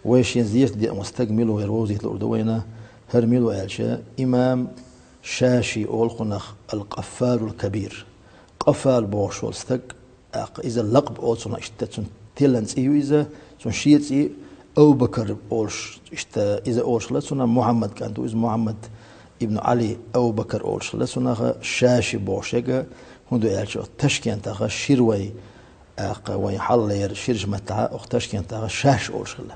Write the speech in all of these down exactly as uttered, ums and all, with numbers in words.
Вай шен зерат деана стаг мила ву яра вовзийта луур ду вайна, хӀара мила ву аьлча, имам Шафи олу кхунах ал-Къаффалул Кабир. Къаффал бохуш волу стаг, тӀаккха иза лакъб олу цунах, иштта цуьнан тиллина цӀе ю иза, цуьнан шен цӀе Абу-Бакр олуш, иштта иза олуш хилла цунах, Мухьаммад кӀант ву иза, Мухьаммад ибн Ӏали Абу-Бакр олуш хилла цунах, Шафи бохуш яга, хӀунда аьлча Ташкентах шира вай, тӀаккха вайн хьалхалера ширачу маттахь, оха Ташкентах Шаш олуш хилла.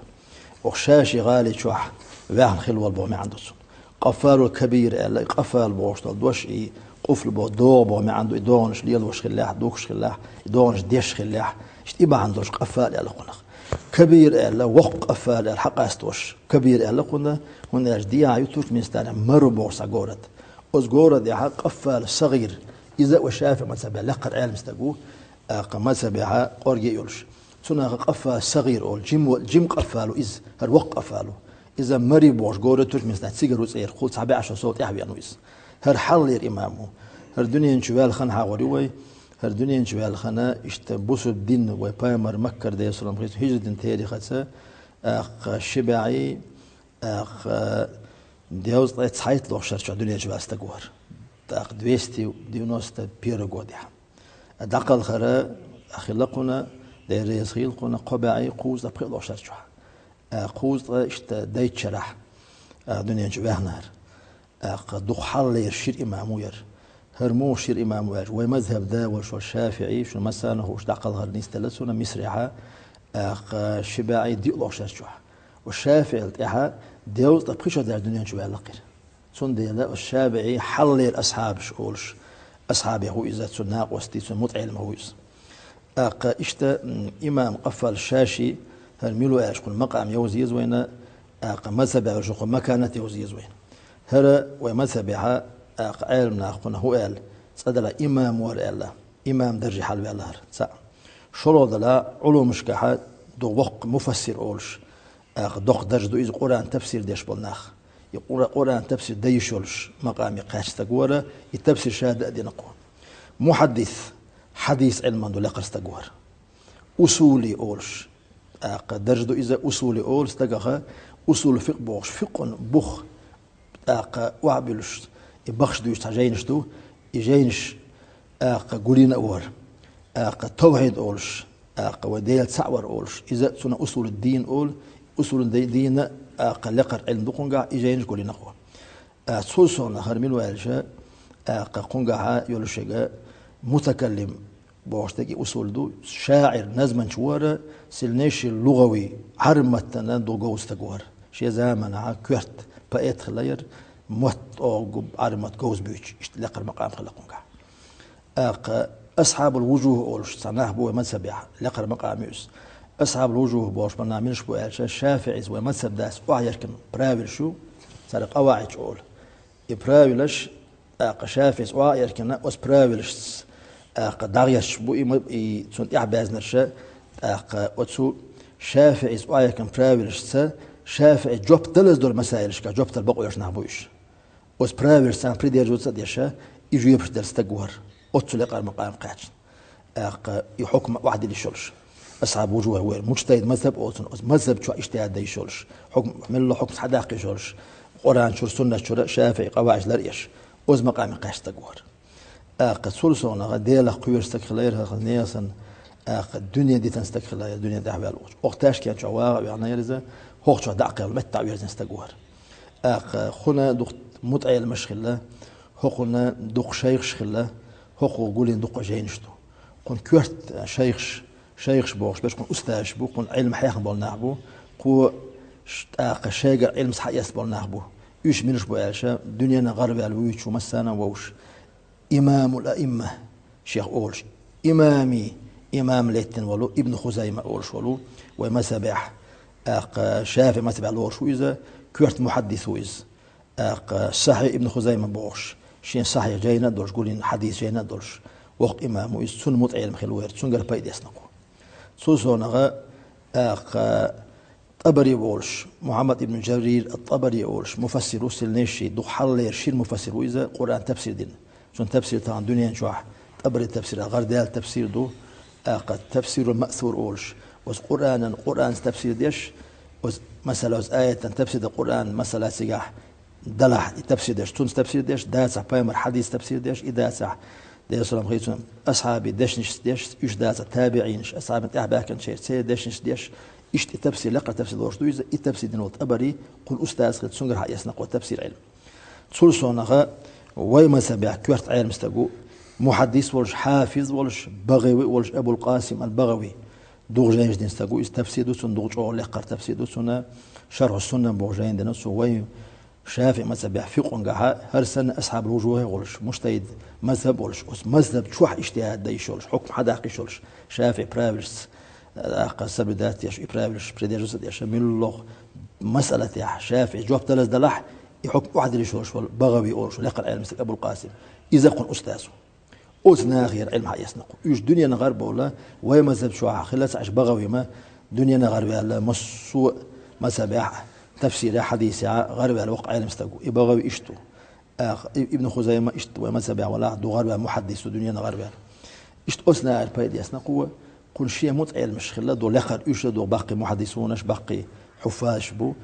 Оха Шаши гӀали чохь ваьхна хилла волу боху маьӀна ду цунна. Къаффалул Кабир аьлла, и къаффал бохуш долу дош, и къуфл боху догӀа боху маьӀна ду, и догӀанаш лелош хиллехь, духкуш хиллехь, и догӀанаш деш хиллехь, иштта и бахьана долуш къаффал аьлла кхунах. Кабир аьлла, воккха къаффал аьлла, хьакъастош. Кабир аьлла кхунна, хӀунда аьлча дехьа ю Туркменстанехь Мару бохуш цхьа город. Оцу городехь Къаффал СагӀир, иза а вай Шафи мазхабехь лекхара Ӏелам стаг ву, тӀаккха мазхабехь къорге а йолуш. Цунах Къаффал СагӀир олу, жим, жим къаффал ву иза, хӀара воккха къаффал ву. Иза Мари бохуш город Туркменстан цигара ву цӀера, кхул цхьа бӀе шо сов тӀаьхьа веана ву иза. ХӀара хьалхалера имам ву. ХӀара дуьнен чу ваьлла хан хьагӀор ю вай, хӀара дуьнен чу ваьлла хан, иштта бусурба дин вай пайхамар Маккара, Делан салам хеза, хӀижра дина терихаца, тӀаккха ши бӀе, тӀаккха дезткъе цхьайтталгӀа шар чохь дуьнен чу ваьлла стаг вара. ТӀаккха двести девяносто первый годехь. ДӀакхалхара хилла кхунна, Дела реза хила кхунна, кхо бӀе кхузткъе пхиъалгӀа шар чохь. Кхузткъе иштта дейтта шарахь дуьнен чу ваьхнера. ТӀаккха дукха хьалхалера шира имам ву яра. ХӀара муха шира имам ву аьлча, вай мазхаб да волуш волу Шафиъи, шуна массарна хууш, дӀакхалхара нисделла цунна Мисрехь, тӀаккха ши бӀе диъалгӀа шар чохь. Оцу Шафиъил тӀаьхьа дезткъе пхи шо даьлча дуьнен чу ваьлла-кх иза. Цундела оцу Шафиъи хьалхалера асхьабаш олуш, асхьабех ву иза, цуьнан накъостий, цуьнан мутаӀеллимех ву иза. ТӀаккха иштта, м, имам Къаффал Шафи, хӀара мила ву аьлча кхунна макъам йовза еза вайна, тӀаккха мазхабехь йолуш кхунна маканат йовза еза вайна. ХӀара вай мазхабехь, тӀаккха Ӏелам наха кхунна хӀун аьлла, цкъа делахь имам вара аьлла, имам дарже хьалаваьлла хӀара, цхьаъ. ШолгӀа делахь, Ӏулумашкахь ду воккха муфассир олуш, тӀаккха доккха дарж ду иза, Къуръан тафсир деш болу нах. И Къур-, Къуръан тафсир дан йиш йолуш макъаме кхаьчна стаг вара, и тафсир ша дан а дина кхо. Мухьаддис, хьадис Ӏилман ду лекхара стаг вара. Усули олуш, тӀаккха дарж ду иза, усули олу стагах, усул фикъ бохуш, фикъун бух, тӀаккха охьабуьллуш, и бахаш дуьйцу цхьа жайнаш ду, и жайнаш, тӀаккха гулйина а вара. ТӀаккха тавхьид олуш, тӀаккха вай Дела цхьаъ вар олуш, иза а цунах усулу дин олу, усулу ди-, дина, тӀаккха лекхара Ӏилма ду кхунгахь, и жайнаш гулйина кхо. ТӀаккха цул совнах хӀара мила ву аьлча, тӀаккха кхунгахь йолуш яга мутакаллим бохуш дерг и усул ду, шаӀир, назманча вара, сильнейший лугӀави, Ӏарбий маттана ду говза стаг вара. Шен заманахь коьрта поэт хилла яра, мотт тӀогӀу Ӏарбий мотт говза буьйцуш, иштта лекхара макъам хилла кхунгахь. ТӀаккха асхьабул вужухӀ олуш цхьа нах бу вай мазхабехь, лекхара макъам ю иза. Асхьабул вужухӀ бохуш болу нах милаш бу аьлча, Шафиъис вай мазхаб дас охьаеркина правилаш ю, цара къаваӀидаш олу. И правилаш, тӀаккха Шафиъис охьаеркина оцу правилашца, тӀаккха дӀагӀерташ бу и ма-, и цунна тӀаьхьабаьзнарша, тӀаккха оцу Шафиъис охьаеркина правилашца, Шафиъис жоп далаза долу масаилашка жоп дала бакъо йолуш нах бу уьш. Оцу правилашца царна придерживаться а деш, и жоьпаш делла стаг вара, оццу лекхара макъам кхаьчна. ТӀаккха и хьукма охьадилла йиш йолуш. Асхьаб вужухӀ вара, муджтахӀид мазхаб олу цунна, оцу мазхаб чохь иджтихӀад дан йиш йолуш, хьукм милла хьукмаца хьадаккха йиш йолуш, Къуръан чуьра, суннат чуьра Шафиъи къаваӀидаш лар а еш, оцу макъаме кхаьчна стаг вара. ТӀаккха цул совнах Делах кхоьруш стаг хилла яра хӀара нехан санна, тӀаккха дуьне дитина стаг хилла яра, дуьне тӀехь ваьлла волчу. Оха Ташкент чохь вагӀа а ваьхна яра иза, хӀокху чохь дӀа а кхелла, меттахь а верзина стаг вара. ТӀаккха кхунна дукха мутаӀеллимаш хилла, хӀокхунна дукха шайхаш хилла, хӀокхо гулйина дуккха жайнаш ду. Кхунна коьрта шайхаш, шайхаш бохуш берш кхунна устазаш бу, кхунна Ӏилма хьехна болу нах бу, кхо ш-, тӀаккха шайгара Ӏилма схьаэцна болу нах бу. Уьш милаш бу аьлча, дуьненан гӀар ваьлла вуьйцуш ву массарна а вовшаш. Имамул аимма шех олуш, имами имам лаьттина волу Ибн Хузайма олуш волу, вай мазхабехь, тӀаккха Шафиъи мазхабехь лоруш ву иза, коьрта мухьаддис ву иза. ТӀаккха Сахьихь Ибн Хузайма бохуш, шен сахьихь жайна а долуш, гулйина хьадис жайна а долуш, воккха имам ву иза, цунна мутаӀеллим хилла ву яра, цуьнгара пайда эцна кхо. Цул совнах, тӀаккха ТӀабари волуш, Мухьаммад ибн Жарир ат-ТӀабари волуш, муфассир ву, сильнейший, дукха хьалхалера шира муфассир ву иза, Къуръан тафсир дина. Цуьнан тафсир тахана дуьнен чохь ТӀабари тафсирах гӀардаьлла тафсир ду, тӀаккха Тафсирул Маъсур волуш, оцу Къуръанан, Къуръанца тафсир деш, Оз, масала, оз аятан тафсир да, Къуръан, масала, цигахь далахь, и тафсир деш, цунца тафсир деш, дацахь пайхамар хьадис тафсир деш, и дацахь, Делера салам хилда цунна, асхьаби дешнаш деш, уьш дацахь табиӀинаш, асхьабин тӀаьхьа баьхкинчеран церан дешнаш деш, иштта и тафсир, лекхара тафсир лоруш ду иза, и тафсир дина волу ТӀабари, кхунна устаз хилла, цуьнгара хьаэцна кхо тафсир Ӏилма. Цул совнаха вай мазхьабехь коьрта Ӏелам стаг ву, мухьаддис волуш, хьафиз волуш, БагӀави волуш, Абул-Къасим ал-БагӀави. Дукха жайнаш дина стаг ву, иза тафсир ду цунна, дукха чӀогӀа лекхара тафсир ду цунна, Шархьу Сунна боху жайна дина цо, вай ШафиӀи мазхьабехь фикъхӀангахьа, хӀара санна асхьабул вужухӀе а волуш, мужтахӀид мазхьаб а волуш, оцу мазхьаб чохь ижтихӀад дан йиш йолуш, хьукм хьадаккха йиш йолуш, ШафиӀи правилашца, тӀаккха соблюдать деш, и правилаш придерживаться деш, муьлхха масъалатехь ШафиӀи жоп далаза далахь, и хьукм охьадилла йиш йолуш волу БагӀави олуш, лекхара Ӏелам стаг Абул-Къасим. Иза кхунна устаз ву. Оцу нахера Ӏилма хьаэцна кхо. Уьш дуьненна гӀарваьлла, вай мазхьаб чохь хилла ца Ӏаш БагӀави ма дуьненна гӀарваьлла, массо а мазхьабехь, тафсирехь, хьадисехь гӀарваьлла воккха Ӏелам стаг ву. И БагӀави иштта ву. ТӀаккха и-, Ибн Хузайма иштта вай мазхьабехь валахь, дукха гӀарваьлла мухьаддис ву, дуьненна гӀарваьлла. Иштта оцу нахера пайда эцна кхо, кхунна шен муьтӀахь Ӏеламаш хилла, дукха лекхара уьш а, дукха баккхий мухьаддисунаш, баккхий хьуффазаш бу.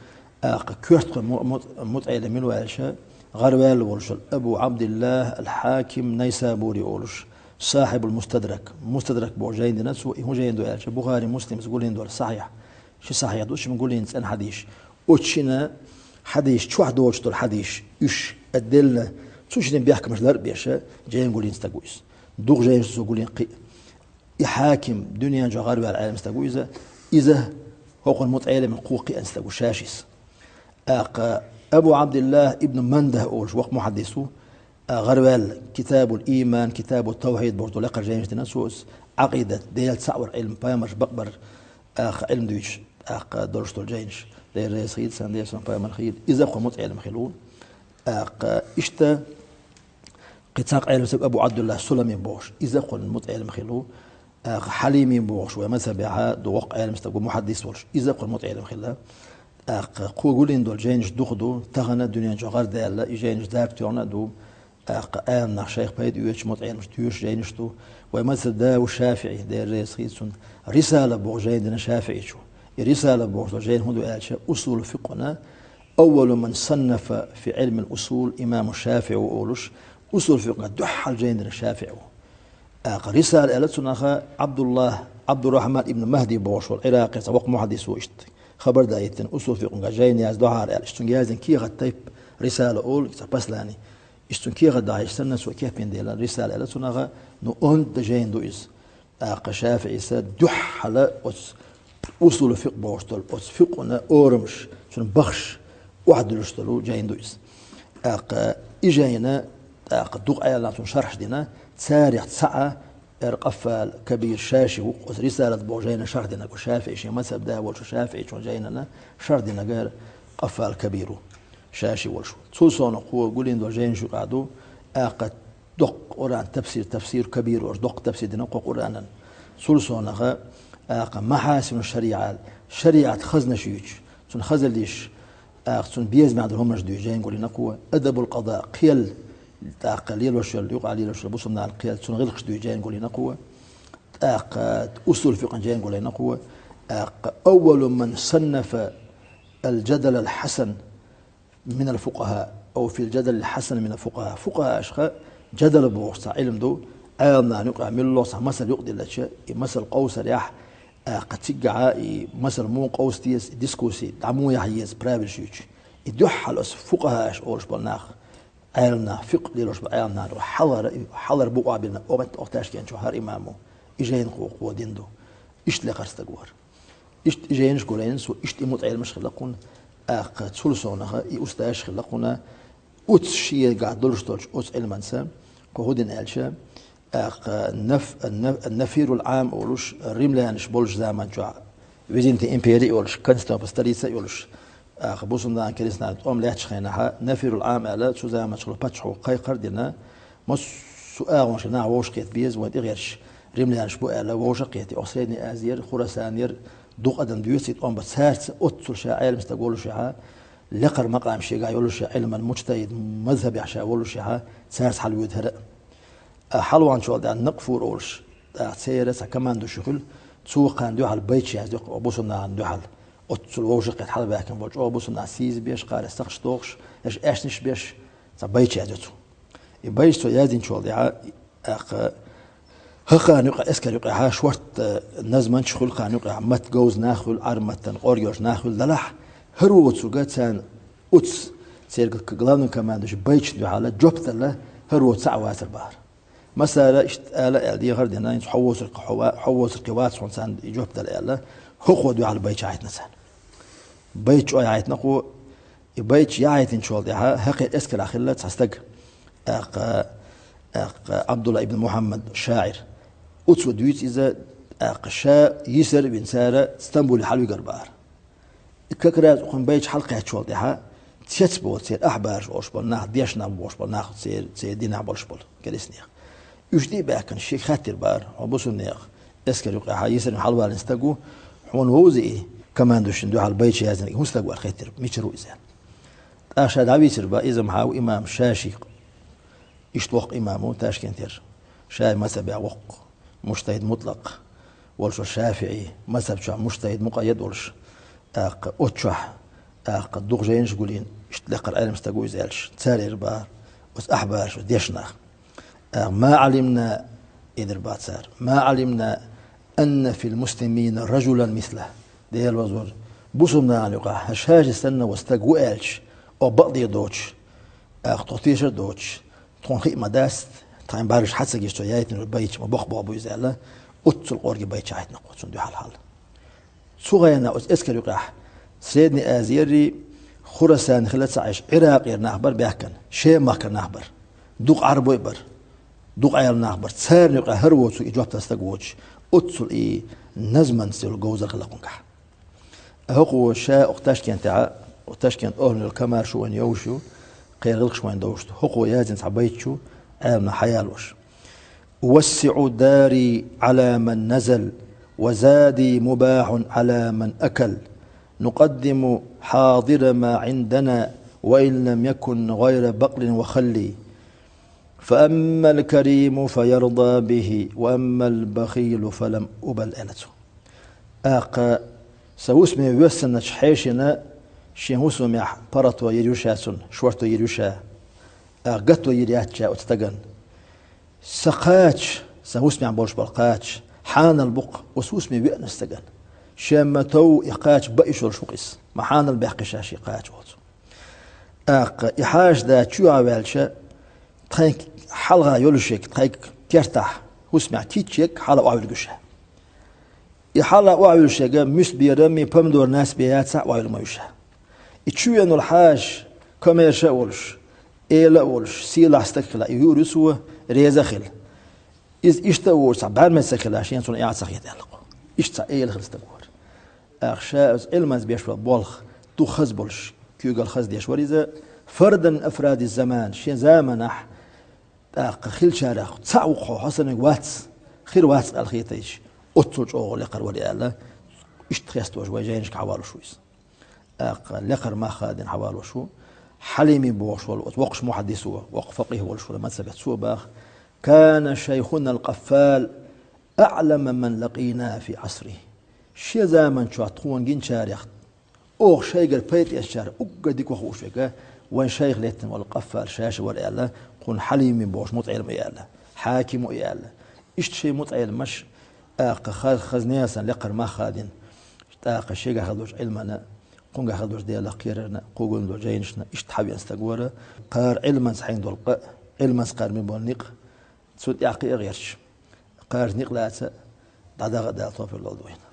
ТӀаккха коьрта кхо му-, му-, муьтӀахь Ӏелам мила ву аьлча, гӀарваьлла волуш волу Абу Ӏабдиллахь ал-Хьаким Найсабури олуш, Сахьибул Мустадрак. Мустадрак боху жайна дина цо, и хӀун жайна ду аьлча, Бухари, Муслима гулдина долу сахьихь. Ши сахьихь ду, шимма гулдина цӀена хьадисаш. Оцу шина хьадисаш чохь доцуш долу хьадисаш, уьш а делла, цу шина бехкамаш лар а беш, жайна гулдина стаг ву иза. Дукха жайнаш цо гулдина кхин а. И Хьаким дуьненчохь гӀарваьлла Ӏелам стаг ву иза. Иза хӀокхунна муьтӀахь Ӏеламна кхо кхиъна стаг ву, шаьш иза. ТӀаккха Абу Ӏабдиллахь ибн Мандахь олуш воккха мухьаддис ву, а, гӀарваьлла, Китабул Иман, Китабут Тавхьид боху лекхара жайнаш дина цо, иза Ӏакъидат, Дела цхьаъ вар Ӏилма, пайхамарш бакъбар, тӀаккха Ӏилма дуьйцуш, тӀаккха долуш долу жайнаш, Дела реза хийла царна, Дела царна пайхамар хийла, иза кхо муьтӀахь Ӏелам хилла ву. ТӀаккха иштта кхин цхьа Ӏелам стаг Абу Ӏабдулла Сулами бохуш, иза кхунна муьтӀахь Ӏелам хилла ву. ТӀаккха Хьалими бохуш, вай мазхьабехь дукха воккха Ӏелам стаг ву, мухьаддис волуш, иза кхунна муьтӀахь Ӏелам хилла. ТӀаккха кхо гулдина долу жайнаш дукха ду, тахана дуьнен чохь гӀардаьлла, и жайнаш дарба тоьхна а ду. ТӀаккха Ӏеламнах шайх пайда оьцуш, муьтӀахь Ӏеламаш тоьшуш жайнаш ду. Вай мазхьабан да ву ШафиӀи, Дела реза хийла цунна, Рисала боху жайна дина ШафиӀичо. И Рисала бохуш долу жайна хӀун ду аьлча, усулул фикъхӀана, «Аввалу ман саннафа фи Ӏилмил усул имаму ШафиӀи» ву олуш, усулул фикъхӀана дуьххьал жайна дина ШафиӀи ву. ТӀаккха Рисала аьлла цунах Ӏабдуллахь, Ӏабдуррахьман ибн Махьди бохуш волу, Ӏиракъера цхьа воккха мухьаддис ву иштта. Хабар даийтина, усулул фикъхӀанга жайна яза дуьхьара аьлла, иштта цуьнга яздина кехат тайпа Рисала олу, цхьа послани. Иштта цуьнан кехат дахьийтина санна, цо кеппина делла Рисала аьлла цунах, ну, онда жайна ду иза. ТӀаккха ШафиӀис дуьххьала оцу усулул фикъхӀ бохуш долу, оцу фикъхӀана орамаш, цуьнан бахаш охьадуьллуш долу жайна ду иза. ТӀаккха и жайна, тӀаккха дукха Ӏеламнаха цунна шархьаш дина, царех цхьаъ, эр Къаффал Кабир Шаши ву, оцу Рисалат боху жайна шархь динарг ву, ШафиӀи шен мазхьаб да волчу ШафиӀичун жайнана шархь динарг эр Къаффал Кабир ву, Шаши волуш ву. Цул совнаха кхо гулдина долу жайнаш юкъахь ду, тӀаккха доккха Къуръан тафсир, Тафсир Кабир олуш, доккха тафсир дина кхо Къуръанан. Цул совнаха, тӀаккха Махьасину шариӀа, шариӀат хазнаш юьйцуш, цуьнан хазаллиш, тӀаккха цуьнан безамехь долу хӀуманаш дуьйцу жайна гулдина кхо, Адабул къада, кхел, тӀаккха лелош йолу, юкъахь лелош йолу бусалба нахана кхел, цуьнан гӀиллакхаш дуьйцу жайна гулдина кхо, тӀаккха усулул фикъхӀан жайна гулдина кхо, тӀаккха Аввалу ман саннафа ал-жадал ал-хьасан минал фукъахӀа, ау фил жадалил хьасан минал фукъахӀа. ФукъахӀашха жадал бохуш цхьа Ӏилма ду, Ӏеламнахана юкъахь муьлхха цхьа масал юкъадиллача, и масал къовсарехь, тӀаккха циггахьа и масал муха къовса деза, и дискуссий дӀа муха яхьа еза, правилаш юьйцуш. И дуьххьал оцу фукъахӀаш олуш болу нах, Ӏеламнах, фикъхӀ лелош болу Ӏеламнах, хьалхара, хьалхара букъа бина, оха, оха Ташкент чохь хӀара имамо и жайна кхо, кхо дина ду. Иштта лекхара стаг вара. Иштта и жайнаш гулдина цо, иштта и мутаӀеламаш хилла кхунна, тӀаккха цул совнаха и устазаш хилла кхунна, оцу шегахь долуш долчу оцу Ӏилманца, кхо хӀун дина аьлча, тӀаккха наф-, наф-, Нафирул Ӏам олуш, римлянаш болчу заман чохь, Византин импери а йолуш, Константинопол столица а йолуш, тӀаккха бусалба нахана, керстанашна тӀом лаьттачу хенахь, Нафирул Ӏам аьлла, цу заманчохь паччахьо кхайкхар а дина, массо а агӀонаш нах вовшахкхета беза, вайн тӀегӀерташ римлянаш бу аьлла, вовшахкхетий, оха Средняя Азияра, Хурасанера дукха адам доьций тӀом бан, цаьрца оццул ша Ӏелам стаг волушехь, лекхара макъам шегахь йолушехь, Ӏилман мужтахӀид, мазхьабехь ша волушехь, цаьрца хьалавоьду хӀара а. Хьалаваьллачул тӀаьхьа Накъфур олуш, тӀаккха церан цхьа командующий хуьлу, цо кхарна дуьхьал байташ яздо кху бусалба нахана дуьхьал. Оццул вовшахкхетта хьалабаьхкина болча чӀогӀа бусалба наха сийсаз беш, кхара сакхташ тохаш, аш аьшнаш беш, цхьа байча язъю цо. И байча цо яздинчул тӀехьа, тӀаккха хӀара хана юкъа, эскар юкъехьа, шортта назманчаш хуьлу хана юкъехьа, матта говза нах хуьлу, Ӏарбий маттана кӀоргйолуш нах хуьлу делахь, хӀара воцург царна оцу церан к-, главный командующий байчунна дуьхьал жоп дала, хӀара воцург цхьаъ вацар бахара. Массара иштта ала аьлла, дехар а дина, хӀинца хьо воцург, хьо ва-, хьо воцург вац хьуна царна и жоп дала аьлла, хӀокхо дуьхьал байча яхьийтина царна. Байча чӀогӀа яхьийтина кхо, и байча яхьийтинчул тӀехьа хӀокхеран эскарехь хилла цхьа стаг, тӀаккха, тӀаккха Ӏабдулла ибн Мухьаммад шаӀир. Оцо дуьйцу иза, тӀаккха ша йисар а вина цара Стамбуле хьалавигар бахара. И как раз укхун байча хьалакхаьччул тӀехьа цецболу церан ахьбараш олуш болу нах, дешна нах бохуш болу нах, церан, церан динехь болуш болу керстанех. Уьш тӀе а баьхкина, шега хаьттира бахара: «Хьо бусалба нехан эскар юкъехьа йисарна хьалавалийна стаг ву, хьуна вовзий и командующийна дуьхьал байча яздинарг хӀун стаг вара?» — хаьттира, мичара ву иза аьлла. ТӀаккха ша дӀавийцира бахара, иза-м хьан ву имам ШаӀир. Иштта воккха имам ву Ташкентера, ШаӀир мазхьабехь воккха, мужтахӀид мутлакъ волуш вара, ШафиӀи мазхьаб чохь мужтахӀид мукъаййад волуш, тӀаккха оцу чохь, тӀаккха дукха жайнаш а гулйина, иштта лекхара Ӏелам стаг ву иза аьлча, цара элира бахара оцу ахьбарша, дешна наха. ТӀаккха: «Ма Ӏалимна», — элира бахара цара, — «ма Ӏалимна анна фил муслимина ражулан мисла». Делан везар, бусалба нахана юкъахь хӀара ШаӀир санна ву стаг ву аьлча, оха бакъдерг доцуш, тӀаккха тхо тешар а доцуш, тхуна хи а ма дац, тхайн бӀаьргаш хьа ца гича цо яийтина байча ма боккха бу иза аьлла, оццул кӀорге байча яхьийтина кхо цунна дуьхьал хьал. Цу хенахь оцу эскар юкъехь Средний Азиерий, Хурасан хилла ца Ӏаш, Ӏиракъера нах бара баьхкина, Шеман махкара нах бара. Дукха Ӏарбой а бара, дукха Ӏелам нах бара. Царна юкъахь хӀара воцург и жоп дала стаг воцуш, оццул и назманца йолу говзар хилла кхуьнгахь. ХӀокхо ша окху Ташкентехь, окху Ташкент охӀланал Камар шу вайна йовш ю, кхеран гӀиллакхаш вайна довш ду. ХӀокхо яздина цхьа байт ю, Ӏеламнаха хьаялош: «أوسع داري على من نزل، وزادي مباح على من أكل. نقدم حاضر ما عندنا، وإن لم يكن غير بقل وخل. فأما الكريم فيرضى به، وأما البخيل فلم أبل», — аьлла цо. ТӀаккха сан хӀусаме воьссиначу хьешана шен хӀусамехь паргӀато йийр ю ша цунна, шорто йийр ю ша. ТӀаккха гатто йийр яц ша оцу стагана. Сан кхача, сан хӀусамехь болуш болу кхача, хьанал бу-кх оцу хӀусаме веанчу стагана. Шен ма тов и кхача бан йиш йолуш ву-кх иза, ма хьанал баьккхи ша шен кхача оцу. ТӀаккха и хьаша да чу а ваьлча, тхайн хьалха йолуш ерг, тхайн кертахь, хӀусамехь кийча ерг хьала охьавуьллуш ю ша. И хьала охьавуьллуш ерг муьстаберам, помидор, насбе яцахь а охьавуьллуш ма ву ша. И чу веана волу хьаша, коммерша а волуш, эла а волуш, сийлахь стаг хила, и юур ю цо, реза а хила. Иза иштта а воцуш, цхьа бӀаьрмециг хила, шена цунна эхь ца хета аьлла кхо. Иштта цхьа эла хилла стаг вара. ТӀаккха ша оцу Ӏилманца беш болу болх дукха хаза болуш, куьйгалла хаза деш вара иза, فردا من أفراد الزمان, шен заманахь тӀаккха хиллачарах цхьаъ ву-кх хьо, хьо саннарг вац, хир вац аьлла хетийча, оццул чӀогӀа лекхар вара и аьлла, иштта хестош вай жайнашка хьавалуш ву иза. ТӀаккха лекхара мах хадийна хьавалуш ву Хьалими бохуш волу оцу воккхачу мухьаддисо, воккха факъихӀ волуш вара мазхьабехь, цо баха: «كان شيخنا القفال أعلم من لقينا في عصره». Шен заман чохь тхуна гинчарех, оха шайгара пайда эцначарах уггар дика ваха хууш верг вайн шайх лаьттина волу Къаффал ша-ша вара аьлла, кхунна Хьалими бохуш мутаӀеллам а аьлла, хьаким а аьлла. Иштта шайн мутаӀелламаш, тӀаккха хаз-, хаза нехан санна лекхара мах хадийна, тӀаккха шегахь хила долчу Ӏилманна, кхунгахь хила долчу Делах кхерарна, кху гуна долчу жайнашна иштта хьавеана стаг вара. Кхара Ӏилманца хьайна долу къа, Ӏилманца кхара мел болу некъ, цу тӀехь кхиа гӀерташ, кхарца некъ лаца, дӀадахьа а Дала тофикъ лолда вайна.